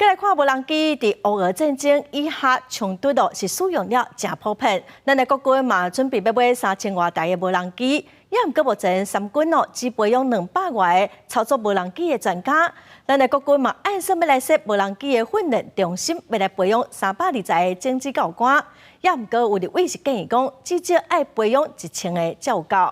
閣來看無人機佇烏俄戰爭以哈衝突咯，是使用了誠普遍。咱的國軍嘛準備欲買3000外台的無人機，也毋過目前三軍哦只培養200外個操作無人機的專家。咱的國軍嘛按算欲來設無人機的訓練中心，欲來培養320個種子教官。也毋過有立委是建議講，至少愛培養1000個才有夠。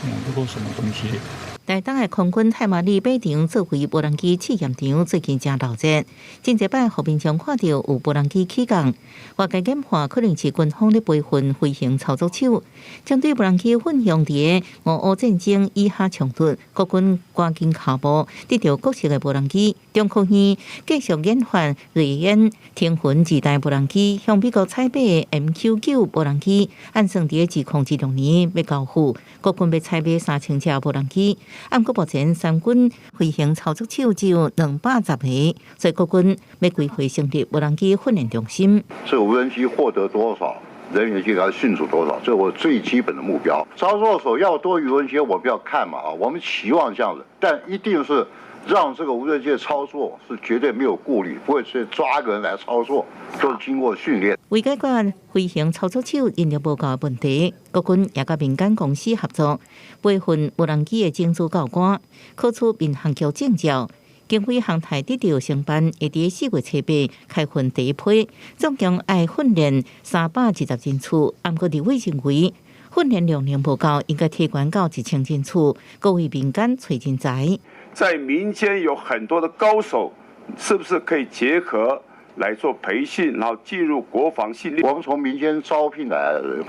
嗯，這個什麼東西？台東的空軍太麻里馬場作為無人機試驗場，最近誠鬧熱。真濟擺予民眾看著有無人機起降，外界研判可能是軍方咧培訓飛行操作手。針對無人機運用佇俄烏戰爭以哈衝突，國軍趕緊跤步，得著各式的無人機。中科院繼續研發睿雁、騰雲二代無人機，向美國採買 MQ-9無人機，按算佇2026年欲交付。國軍欲採買3000架無人機。按過目前三軍飛行操作手只有210個，所以國軍欲規劃成立無人機訓練中心。這無人機獲得多少人員就給他訓出多少，這是我最基本的目標。操作手要多於無人機，我們要看嘛啊，我們期望這樣子，但一定是讓這個無人機操作是絕對沒有顧慮，不會去抓個人來操作，都是經過訓練。為解決飛行操作手人力無夠的問題，國軍也佮民間公司合作，培訓無人機的種子教官，考取民航局證照。經飛航太得著承辦，會佇4月初八開訓第一批，總共愛訓練320人次。毋過立委認為訓練量能無夠，應該提懸到1000人次，閣為民間揣人才。在民間有很多的高手，是不是可以結合來做培訓，然後進入國防訓練？我們從民間招聘來的，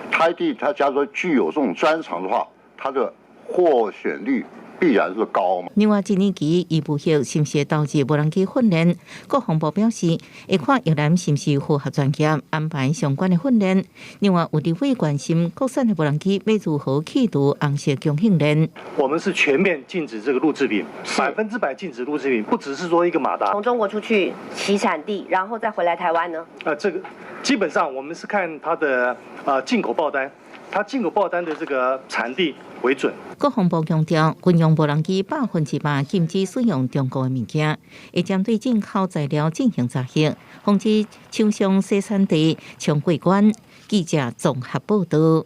他一定他假如說具有這種專長的話，他的獲選率必然是高嘛。另外，一年期醫務學是毋是投入無人機訓練？國防部表示，會看役男是毋是符合專業，安排相關的訓練。另外，有立委關心國產的無人機欲如何去除紅色供應鏈？我們是全面禁止這個錄製品，100%禁止錄製品，不只是說一個馬達。從中國出去起產地，然後再回來台灣呢？啊，這個基本上我們是看它的進口報單，它進口報單的這個產地為準。國防部強調，軍用無人機100%禁止使用中國的物件，會針對進口材料進行查核，防止廠商洗產地衝過關。記者綜合報道。